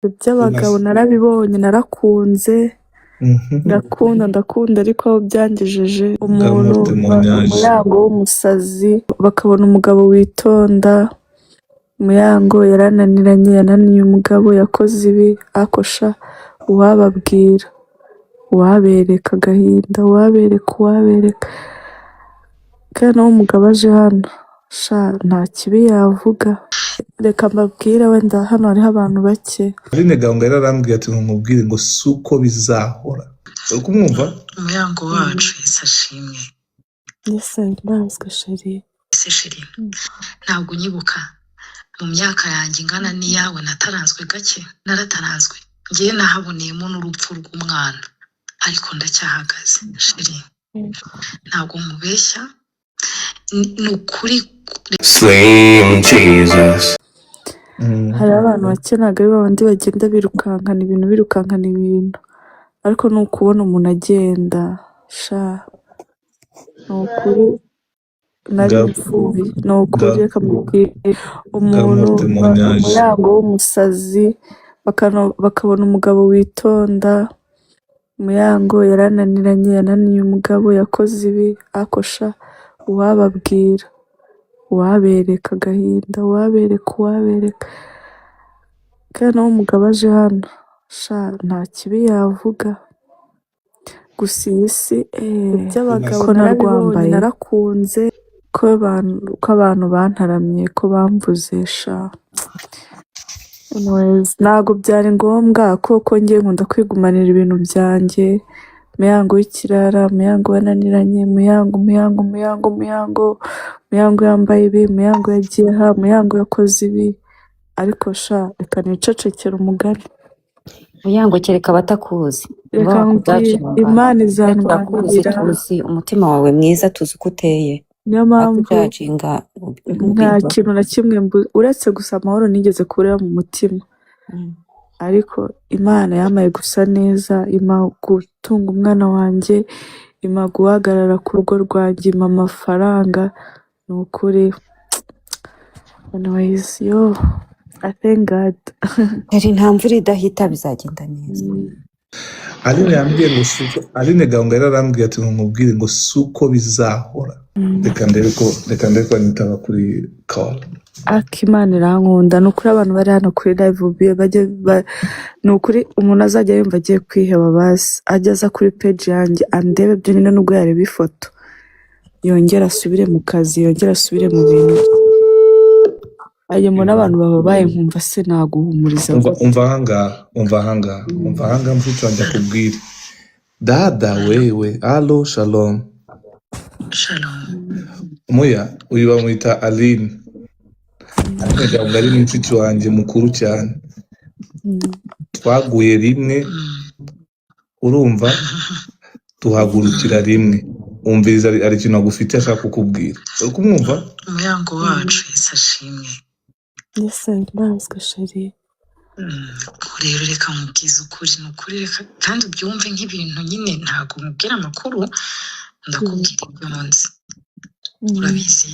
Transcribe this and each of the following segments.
Iby'abagabo narabibonye, narakunze, ndakunda, ndakunda, ariko aho byangejeje umuntu Bwa témoignage. Muyango w'umusazi, bakabona umugabo witonda. Muyango yarananiranye, yananiye umugabo, yakoze ibi, ariko sha uwababwira, uwabereka agahinda, uwabereka, uwabereka. Kandi nawe umugabo aje hano, sha nta kibi yavuga. Reka mbabwire, wenda hano hariho abantu bake. Aline Gahongayire yararambwiye ati nkubwire ngo si uko bizahora. Uri kumwumva? Muyango wacu, Yesu ashimwe. Yesu ndazwe, chérie. Ese chérie, ntabwo unyibuka? Mu myaka yanjye ingana n'iyawe nataranzwe gake, narataranzwe. Ngewe nahaboneyemo n'urupfu rw'umwana, ariko ndacyahagaze, chérie. Ntabwo nkubeshya, ni ukuri. Slim Jesus. Hariho abantu bake, ntabwo ari babandi bagenda birukankana ibintu, birukankana ibintu, ariko ni ukubona umuntu agenda, sha ni ukuri nari mfuye, ni ukuri. Reka mbabwire, umuntu Témoignage. Muyango w'umusazi, bakabona umugabo witonda. Muyango yarananiranye, yananiye umugabo, yakoze ibi, ariko sha uwababwira, uwabereka agahinda, uwabereka, uwabereka. Kandi nawe umugabo aje hano, sha nta kibi yavuga. Gusa iyi si, iby'abagabo ko narabibonye, narwambaye. Narakunze, ko abantu bantaramye, ko bamvuze, sha. Anyways, ntabwo byari ngombwa kuko njye nkunda kwigumanira ibintu byanjye. Muyango w'ikirara, Muyango wananiranye, Muyango, Muyango, Muyango, Muyango, Muyango yambaye ibi, Muyango yagiye aha, Muyango yakoze ibi, ariko sha reka nicecekere umugani. Muyango, kereka abatakuzi nibo Reka nkubwire, bakujudginga. Imana Twe turakuzi, izandwanirira. Tuzi umutima wawe mwiza, tuzi uko uteye. Niyo mpamvu Bakujudginga. Nta kintu na kimwe uretse gusa amahoro nigeze kubura mu mutima, ariko Imana yampaye gusa neza, impa gutunga umwana wanjye, impa guhagarara ku rugo rwanjye, impa amafaranga, ni ukuri. Anyways, yo, I thank God. Hari nta mvura idahita, bizagenda neza. Aline yambwiye ngo si uko, Aline Gahongayire yarambwiye ati nkubwire ngo si uko bizahora. Reka ndebe ko anyitaba kuri call. Ariko Imana irankunda, ni ukuri. Abantu bari hano kuri live bajye ni ukuri, umuntu azajya yumva agiye kwiheba, basi ajye aza kuri page yanjye andebe byonyine, nubwo yareba ifoto, yongere asubire mu kazi, yongere asubire mu bintu. Ayo mbona abantu bababaye, nkumva se naguhumuriza Umva. gute? Umva ahangaha, umva ahangaha, umva ahangaha, mushiki wanjye akubwire. Dada wewe, allo, shalom. Shalom. Muya, uyu bamwita Aline, Aline Gahongayire ni mushiki wanjye mukuru cyane. Twaguye rimwe, urumva, tuhagurukira rimwe. Umviriza, hari ikintu agufitiye ashaka kukubwira. Uri kumwumva? Muyango wacu, Yesu ashimwe. Yesu ndazwe, chérie. Ubwo rero reka nkubwize ukuri, ni ukuri, reka kandi ubyumve nk'ibintu nyine, ntabwo nkubwira amakuru, ndakubwira ibyo nzi. Urabizi,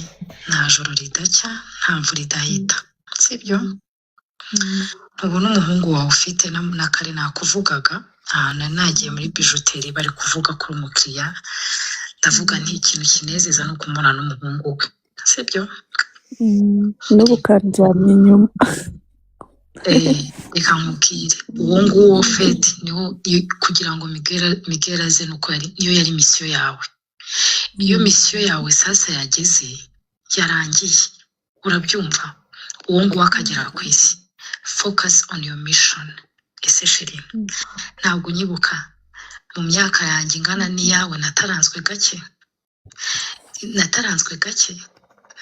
nta joro ridacya, nta mvura idahita, sibyo? Ntubona umuhungu wawe ufite na kare nakuvugaga ahantu nari nagiye muri bijouterie, bari kuvuga kuri umukiriya, ndavuga nti ikintu kinezeza ni ukumubona n'umuhungu we, sibyo? N'ubu kandyamye inyuma. Reka nkubwire, uwo nguwo fete niwo kugira ngo Miguel aze, nuko yari niyo yari mission yawe. Iyo mission yawe sasa yageze, yarangiye, urabyumva, uwo nguwo akagera ku isi. Focus on your mission. Ese chérie, ntabwo unyibuka? Mu myaka yanjye ingana n'iyawe nataranzwe gake, nataranzwe gake,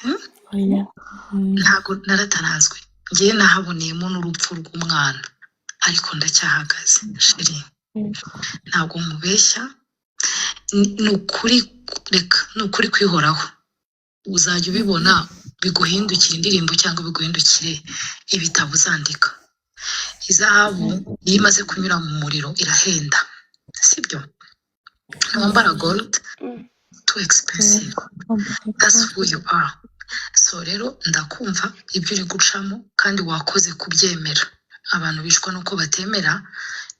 hmm? Oya. Ntabwo narataranzwe. Ngewe nahaboneyemo n'urupfu rw'umwana, ariko ndacyahagaze, chérie. Ntabwo nkubeshya, ni ukuri, reka ni ukuri kwihoraho. Uzajya ubibona biguhindukire indirimbo cyangwa biguhindukire ibitabo uzandika. Izahabu iyo imaze kunyura mu muriro irahenda, sibyo? Ntiwambara gold, too expensive. That's who you are. So rero ndakumva ibyo uri gucamo, kandi wakoze kubyemera. Abantu bishwa nuko batemera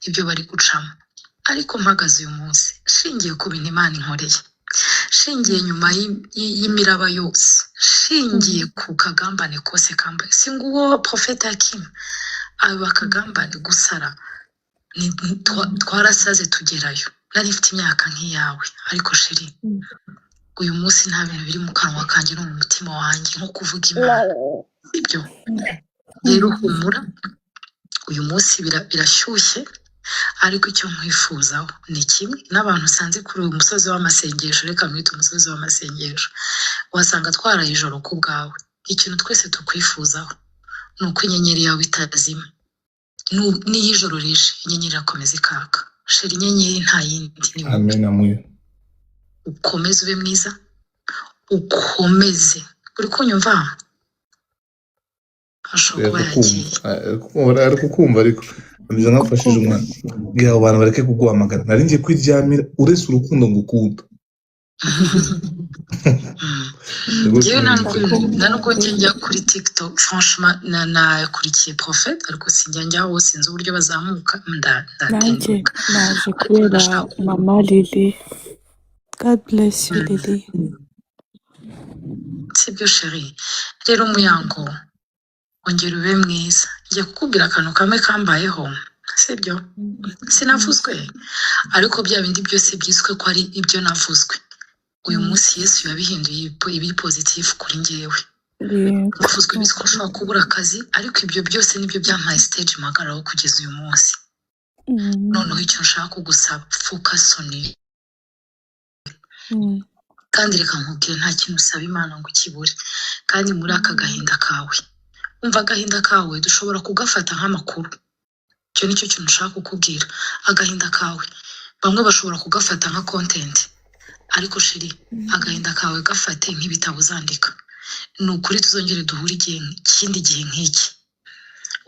ibyo bari gucamo. Ariko mpagaze uyu munsi, nshingiye ku bintu Imana inkoreye, nshingiye nyuma y'imiraba yose, nshingiye ku kagambane kose kambaye, si nguwo Prophète Hakim, abo bakagambane gusara twarasaze tugerayo. Nari mfite imyaka nk'iyawe, ariko chérie, uyu munsi nta bintu biri mu kanwa kanjye no mu mutima wanjye nko kuvuga Imana. Sibyo rero, humura. Uyu munsi birashyushye, ariko icyo nkwifuzaho ni kimwe n'abantu usanze kuri uyu musozi w'amasengesho, reka mwite umusozi w'amasengesho, wasanga twaraye ijoro ku bwawe. Ikintu twese tukwifuzaho ni uko inyenyeri yawe itazima. N'iyo ijoro rije, inyenyeri irakomeza ikaka. Chérie, inyenyeri nta yindi, ni wowe. Amen, amuyo. Ukomeze ube mwiza, ukomeze. Uri kunyumva? Ashobora kuba yagiye. Ari kukumva, ariko ameze nk'afashije umwana. Bwira abo bantu bareke kuguhamagara, nari ngiye kwiryamira uretse urukundo ngukunda. Nibwo. Njyewe nta nubwo tubigenza. Nta nubwo njya njya kuri TikTok, franchement. Nakurikiye Prophet, ariko sinjya njyaho, sinzi uburyo bazamuka, Nanjye ndatenguka. naje Ariko kubera ndashaka Mama Lily. God bless you, Lily. Sibyo chérie? Rero Muyango, ongera ube mwiza. Ngiye kukubwira akantu kamwe kambayeho, sibyo? Sinavuzwe, ariko bya bindi byose byiswe ko ari ibyo navuzwe, uyu munsi Yesu yabihinduye ibiri positif kuri njyewe. Navuzwe bizi ko nshobora kubura akazi, ariko ibyo byose nibyo byampaye stage mpagararaho kugeza uyu munsi. Noneho icyo nshaka kugusaba, focus on you. Kandi reka nkubwire, nta kintu usaba Imana ngo ukibure. Kandi muri aka gahinda kawe, umva, agahinda kawe dushobora kugafata nk'amakuru. Icyo nicyo kintu nshaka kukubwira. Agahinda kawe bamwe bashobora kugafata nka content, ariko chérie, agahinda kawe gafate nk'ibitabo uzandika. Ni ukuri, tuzongere duhure igihe, ikindi gihe nk'iki,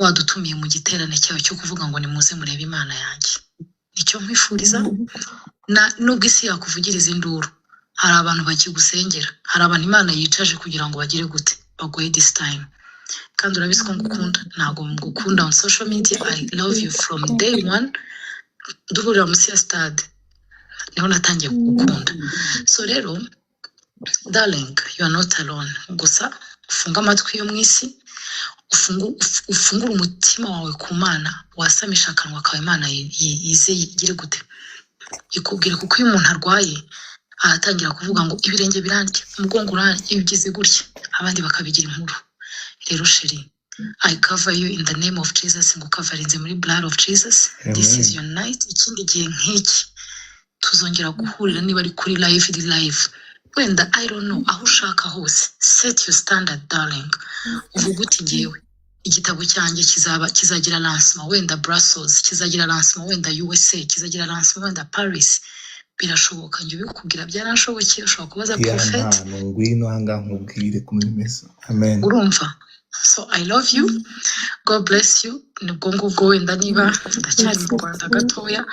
wadutumiye mu giterane cyawe cyo kuvuga ngo nimuze murebe Imana yanjye. Nicyo nkwifuriza. Na nubwo isi yakuvugiriza induru, hari abantu bakigusengera, hari abantu Imana yicaje kugira ngo bagire gute, baguhe this time. Kandi urabizi ko ngukunda. Ntabwo ngukunda on social media, I love you from day one. Duhurira munsi ya stade niho natangiye kugukunda. So rero darling, you are not alone. Gusa ufunge amatwi yo mu isi, ufungure umutima wawe ku Mana, wasamisha akanwa kawe, Imana yize igire gute, ikubwira. Kuko iyo umuntu arwaye, aratangira kuvuga ngo ibirenge birandya, umugongo urandya, iyo ugize gutya, abandi bakabigira inkuru. Rero chérie, I cover you in the name of Jesus. Ngo coverinze muri blood of Jesus. This is Amen. your night. Ikindi gihe nk'iki tuzongera guhurira, niba ari kuri live, iri live wenda, I don't know, aho ushaka hose. Set your standard, darling. Uvuga uti ngewe igitabo cyanjye kizaba kizagira lancement wenda Brussels, kizagira lancement wenda USA, kizagira lancement wenda Paris. Birashoboka, njye ubikubwira byaranshobokeye. Ushobora kubaza Ya Prophet. Mpano, ngwino ahangaha nkubwire ukuntu bimeze. Amen. Urumva? So I love you, God bless you. Nibwo ngubwo, wenda niba ndacyari mu Rwanda gatoya,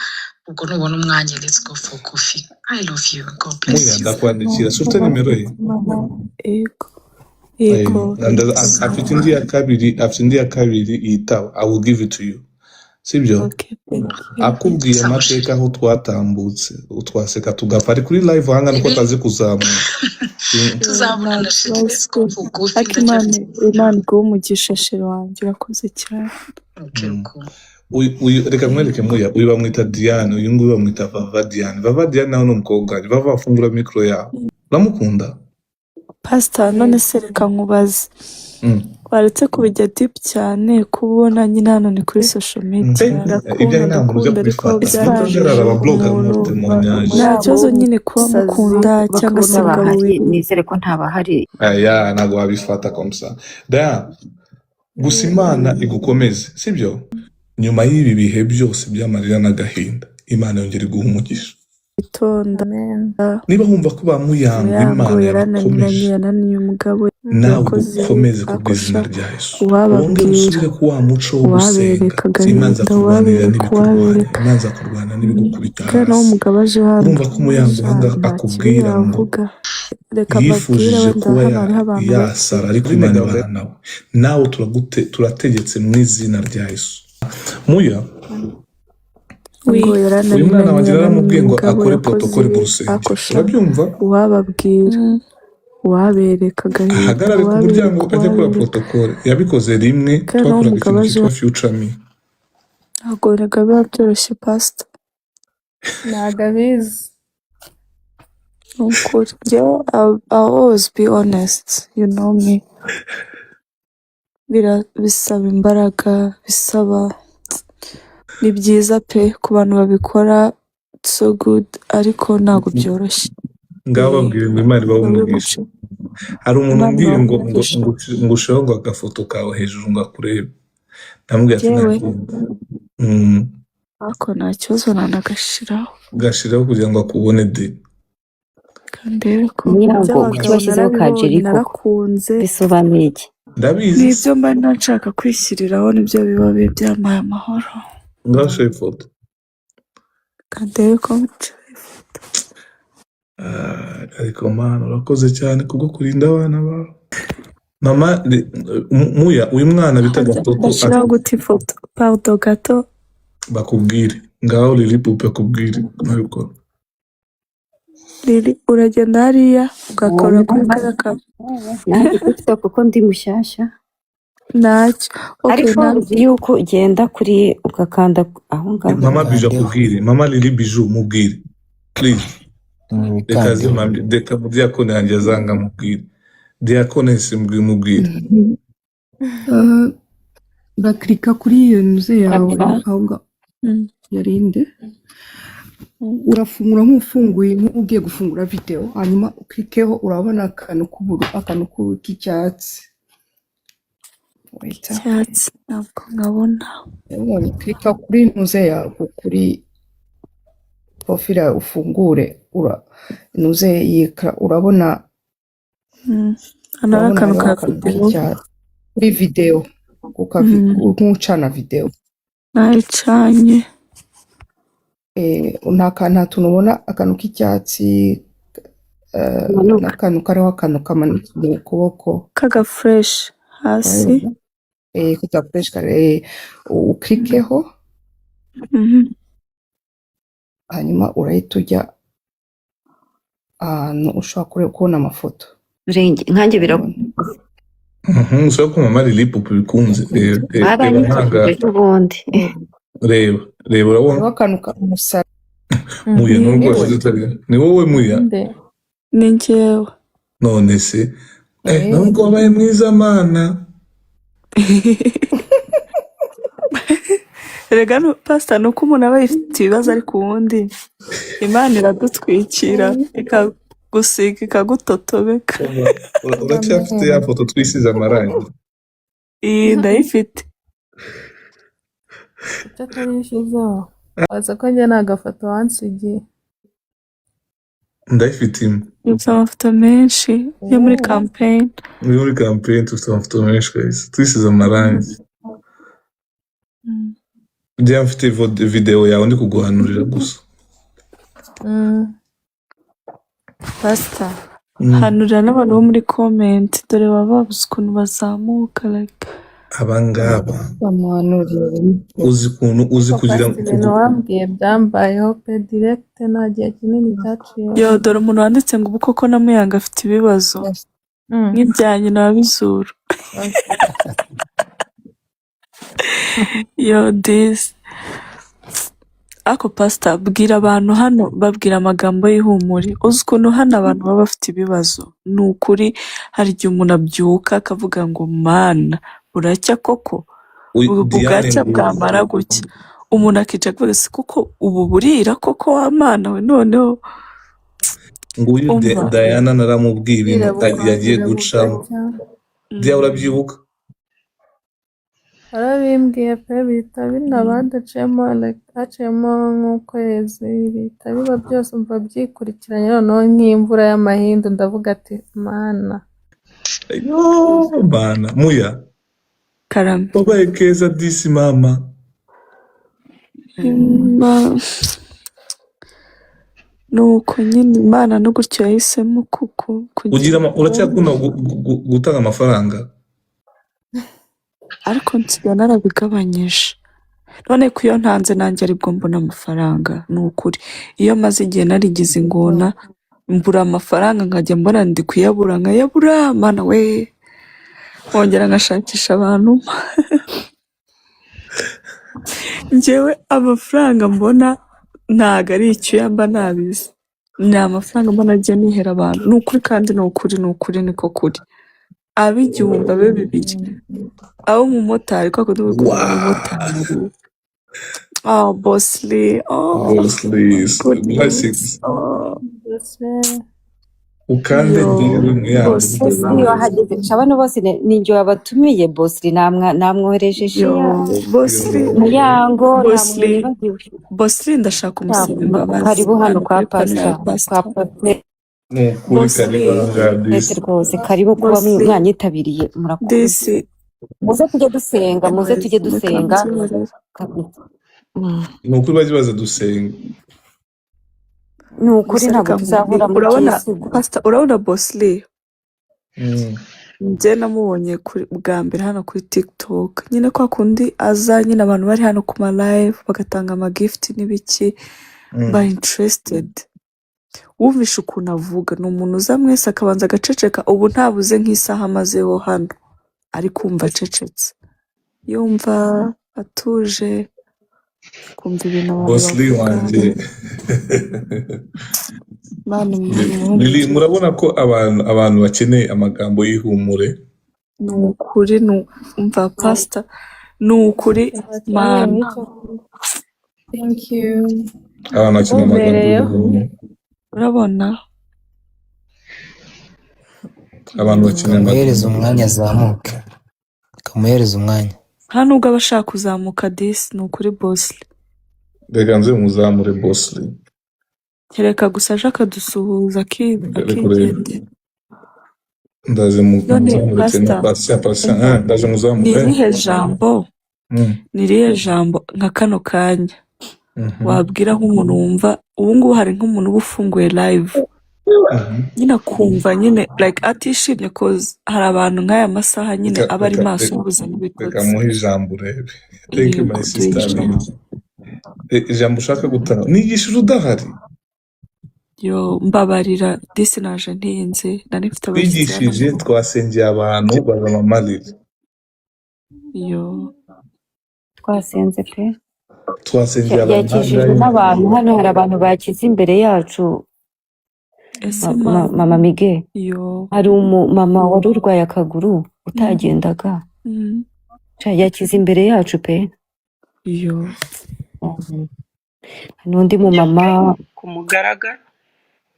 ubwo nubona umwanya, let's go for coffee. I love you, God bless Muya, you. ndakwandikira. Si ufite nimero ye? Yego, yego. Afite indi ya kabiri, afite indi ya kabiri yitaba. I will give it to you, sibyo? Okay, thank you. Akubwiye Sawa. amateka aho twatambutse, twaseka tugapfa. Ari kuri live ahangana nuko Ibi atazi kuzamuka. Tuzabonana. Nta Chérie, kibazo. let's go for coffee. Ariko Imana Ndacyafite. Imana iguhe umugisha, chérie wanjye, urakoze cyane. Okay. Rukundo. Uyu reka nkwereke muya, uyu bamwita Diane, uyu nguyu bamwita Vava Diane. Vava Diane nawe ni umukobwa wanjye. Vava, afungura mikoro yawe. Uramukunda? Pasita, none se reka nkubaze, waretse kubijya deep cyane, kuba ubona nyine hano ni kuri social media? Ibyo Ndakunda, nta muntu ujya ndakunda, ariko kubifata. byaje Nubwo arababloga umuntu témoignage. Nta kibazo nyine kuba Sazi mukunda cyangwa se bakabona umugabo bahari wiwe. Nizere ko ntabahari. Aya ntabwo wabifata comme ça. Diane, gusa Imana igukomeze, sibyo? Nyuma y'ibi bihe byose by'amarira n'agahinda, Imana yongera iguha umugisha. Witonda. Amen. Niba wumva ko ba Muyango Muyango Imana yarananiranye, yabakomeje, yananiye umugabo, nawe yakoze ibi, ugukomeze ku bw'izina akosha. rya Yesu, wongere Uwababwira, usubire ku wa muco wo gusenga. uwabereka Imana agahinda, kurwanirira uwabereka, n'ibikurwanya, uwabereka. Imana kurwana n'ibigukubita Kandi nawe hasi. umugabo aje hano, Urumva ko Muyango sha uhanga nta kibi akubwira ngo yavuga. Reka mbabwire, yifujije wenda kuba hano hariho abantu bake. yasara, ariko Imana ibana nawe. Nawe turategetse mu izina rya Yesu. Muya. Ngo Uyu mwana yarananiranye, wanjye yananiye naramubwiye ngo umugabo, akore yakoze protocole mu ibi, rusengero. akosha. Urabyumva? Uwababwira, uwabereka agahinda, Ahagarare ku muryango uwabereka, ajya akora uwabereka. protocole. Yabikoze rimwe. Kandi naho Twakoraga umugabo ikintu aje, cyitwa future me. Ntabwo biba byoroshye, pastor. Ntabwo abizi. Ni ukuri njyewe I'll always be honest, you know me. Bisaba imbaraga, bisaba, ni byiza pe ku bantu babikora, it's so good, ariko ntabwo byoroshye. Ngaho babwire ngo Imana ibahe Babe umugisha. guca. Hari umuntu Imana umbwiye ibahe ngo ngo umugisha. ngo ngo ushireho ngo agafoto kawe hejuru ngo akurebe. Ndamubwira ati Yewe. Ntagenda. Ariko nta kibazo, nanagashiraho. Gashiraho kugira ngo akubone de. Kandebe ko Muyango, kuki iby'abagabo washyizeho ka narabibonye, Jerry koko? narakunze. Bisobanuye iki? Ndabizi. Nibyo mba nshaka kwishyiriraho, nibyo biba byampaye amahoro. Ngaho shira ifoto. Kandebe ko nshira ifoto. Ah, ariko Mana, urakoze cyane kubwo kurinda abana bawe. Mama Muya, uyu mwana bita Harya Gatoto. ndashiraho gute ifoto? Pardon gato. Bakubwire ngaho, Lili Pupe akubwire nabikora. Lili, uragenda hariya ugakora kuri kariya ka Nanjye TikTok kuko ndi mushyashya. Ntacyo, okay. Ariko Nta uzi yuko ugenda kuri ugakanda aho ngaho. Mama Biju Bikandeho. akubwire. Mama Lili Biju, mubwire please. Reka Bikandeho. zimamye, reka mudiyakoni yanjye azanga mubwire. Diyakonesi, mubwire. Urakirika kuri iyo nzu yawe Kabira. aho ngaho yarinde. Urafungura nk'ufunguye, nk'ugiye gufungura videwo, hanyuma ukirikeho, urabona akantu k'uburu, akantu k'icyatsi. Wait. Icyatsi ntabwo nkabona. Ubonye, kirika kuri ntuze yawe, kuri profile yawe, ufungure ura ntuze yikara, urabona. Hano hari Urabona akantu hariho ka akantu videwo. k'icyatsi kuri videwo, nk'ucana videwo. Nayicanye. Nta tuntu ubona, akantu k'icyatsi Kamanuka. N'akantu kariho akantu kamanutse mu kuboko. Kaga flèche hasi. Urabibona? Kaga flèche kare, ukirikeho. Hanyuma urahita ujya ahantu ushobora kubona amafoto. Renge nkanjye Urabibona? Ushobora ko mama Lili Pupe bikunze. Reba, reba baranyifashije ntanga. Ejo bundi. Reba, reba, urabona? Hariho akantu k'umusaraba. Muya, nubwo Niwe. washize utari ni wowe Muya. Nde? Ni njyewe. None se nubwo wabaye mwiza, Mana. Erega pastor, ni uko umuntu aba yifite ibibazo, ariko ubundi Imana iradutwikira, ikagusiga, ikagutotobeka. Uracyafite ya foto twisize amarangi? Iyi ndayifite. Icyo atayishyizeho waza ko njye nta gafoto wansigiye. Ndayifite imwe. Dufite amafoto menshi yo muri campaign. Ni muri campaign, dufite amafoto menshi kabisa twisize amarangi. Njya mfite video yawe ndi kuguhanurira gusa. Pastor, hanurira n'abantu bo muri comment, dore baba babuze ukuntu bazamuka, like. Abangaba Bamuhanurira. Uzi ukuntu uzi Ariko kugira Pastor, ibintu wambwiye byambayeho pe direct, nta gihe kinini cyaciyeho. Yo, dore umuntu wanditse ngo ubu koko na Muyango afite ibibazo nk'ibya nyina wa Bizuru. Yo disi, ariko pastor, bwira abantu hano, babwira amagambo y'ihumure. Uzi ukuntu hano abantu baba bafite ibibazo? Ni ukuri, hari igihe umuntu abyuka akavuga ngo Mana, buracya koko? Uyu Diane Bugacya, nguyu. Bwamara gucya umuntu akica akavuga si koko ubu burira koko wa Mana we, noneho Nguyu umva. Diana, naramubwiye ibintu Bwira yagiye bukongera gucamo. bugacya. Diane, urabyibuka? Warabimbwiye pe, bihita binaba hadaciyemo, like haciyemo nk'ukwezi, bihita biba byose, umva byikurikiranye noneho nk'imvura y'amahindu, ndavuga ati Mana. Yo Mana, Muya. Karame. Wabaye keza disi, mama. Nuko nyine Imana no gutyo yahisemo kuko Ugira kugira uracyakunda gutanga amafaranga? Ariko nsigaye narabigabanyije. None ko iyo ntanze nanjye aribwo mbona amafaranga. Ni ukuri, iyo maze igihe narigize ingona, mbura amafaranga, nkajya mbona ndi kuyabura, nkayabura. Mana we, nkongera ngashakisha abantu. Njyewe amafaranga mbona ntago ari icyuya mba nabizi, ni amafaranga mbona agiye nihera abantu. Ni ukuri, kandi ni ukuri, ni ukuri, niko kuri. Abe 1000, abe 2000, abe umumotari, kwa kundi uba ukunda umumotari. Oh, Bosley, oh Bosley, goodness. Blessings. Oh. Ukande. Yo. Njyewe Muyango. Bosley. Bosley wahageze. Sha, bano bose ni njye wabatumiye. Bosley namwohereje Yo. Share. Bosley. Muyango nta muntu Bosley. nibagiwe. Bosley, ndashaka umusaba imbabazi Karibu hano hano kwa kuri pano ya pastor, kwa pastor. Prophet. Ni ukuri, Bosley. karibu ahangaha disi. Rwose karibu kuba Bosley. mwanyitabiriye, murakoze. Disi. Muze tujye dusenga, muze tujye Anyways, reka dusenga mbyihorere. kabisa. Ni ukuri, bajye baza dusenga. Ni ukuri. Gusa Ntabwo reka tuzahora nkubwire, mu urabona by'isi gusa. pastor, urabona Bosley, njye namubonye kuri bwa mbere hano kuri TikTok nyine, kwa kundi aza nyine abantu bari hano ku ma live bagatanga ama gift n'ibiki, mba interested. Wumvishe ukuntu avuga, ni umuntu uza mwese akabanza agaceceka. Ubu ntabuze nk'isaha amazeho hano ari kumva acecetse, yumva atuje, kumva ibintu abantu Bosley bavuga. wanjye. Mana, Lili, murabona ko abantu bakeneye amagambo y'ihumure. Ni ukuri, umva pastor, ni ukuri. Bakeneye Mana. nk'icyo. Thank you. Abantu bakeneye amagambo Umbereyeho. y'ihumure. Urabona. Abantu bakeneye amagambo Kamuhereza umwanya azamuke, kamuhereza umwanya. Nta nubwo aba ashaka kuzamuka disi, ni ukuri Bosley. Reka nze muzamure Bosley. Kereka gusa aje akadusuhuza Reka urebe. akigendera. Ndaje None muzamure cyane. pastor, Patient, patient, umva, ndaje ni muzamure. irihe jambo, ni irihe jambo nka kano kanya wabwira nk'umuntu wumva ubu ngubu, hari nk'umuntu uba ufunguye live nyine akumva nyine like atishimye, cause hari abantu nk'aya masaha nyine Reka aba ari reka maso reka yabuze reka n'ibitotsi. muhe ijambo urebe. Thank you, Yego, my duhe sister. ijambo. Ijambo ushaka gutanga nigishije udahari. Yo, mbabarira disi, naje ntinze, nari mfite abashyitsi hano mu Twigishije, rugo. twasengeye abantu barabamarira. Yo. Twasenze pe. Twasengeye abantu Yakijijwe ahangaha. n'abantu hano, hari abantu bakize imbere yacu. Ese ma Mama Mige, yo. hari umumama wari urwaye akaguru utagendaga. Sha, yakize imbere yacu pe. Yo. Hari n'undi mumama. Ku mugaragaro.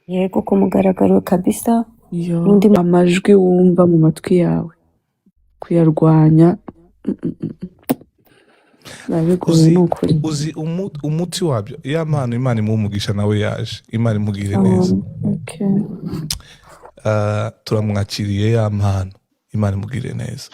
Yego, ku mugaragaro kabisa. Yo. N'undi. Amajwi wumva mu matwi yawe, kuyarwanya biba bigoye. Uzi Ni ukuri. Uzi umuti wabyo? Ya mpano, Imana imuhe umugisha, nawe yaje, Imana imugirire neza. Oh, okay. Ah, turamwakiriye ya mpano, Imana imugirire neza.